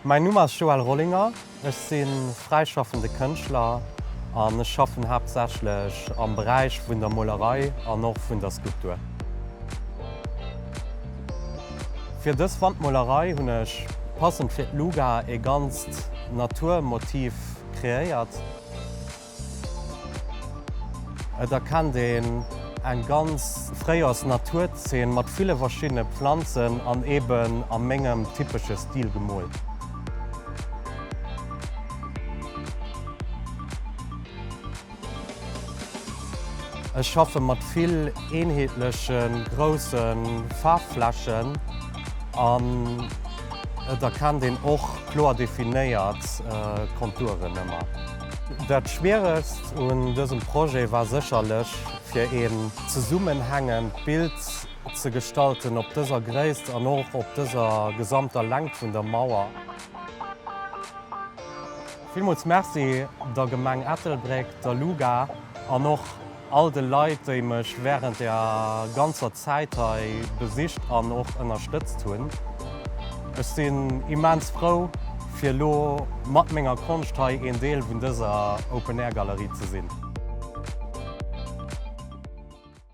Mäin Numm ass Joël Rollinger, ech si fräischaffende Kënschtler an ech schaffen haaptsächlech am Beräich vun der Molerei an och vun der Skulptur. Fir dës Wandmolerei hunn ech passend fir d'Luga ee ganzt Naturmotiv kreéiert. Et erkennt een eng ganz Fréijoers Naturzeen mat ville verschiddene Pflanzen an eben a mengem typesche Stil gemoolt. Ech schaffe mat vill eenheetleche grousse Faarfflächen an et erkennt een och kloer definéiert Konturen ëmmer. Dat schwieregst un dësem Projet war sécherlech fir een zesummenhängend Bild ze gestalten op dëser Gréisst an och op dëser gesamter Längt vun der Mauer. Villmools Merci der Gemeng Ettelbréck, der LUGA an och all de Leit, déi mech wärend der ganzer Zäit hei besicht an och ënnerstëtzt hunn. Ech sinn immens frou, fir elo mat menger Konscht hei een Deel vun dëser Open-Air-Galerie ze sinn.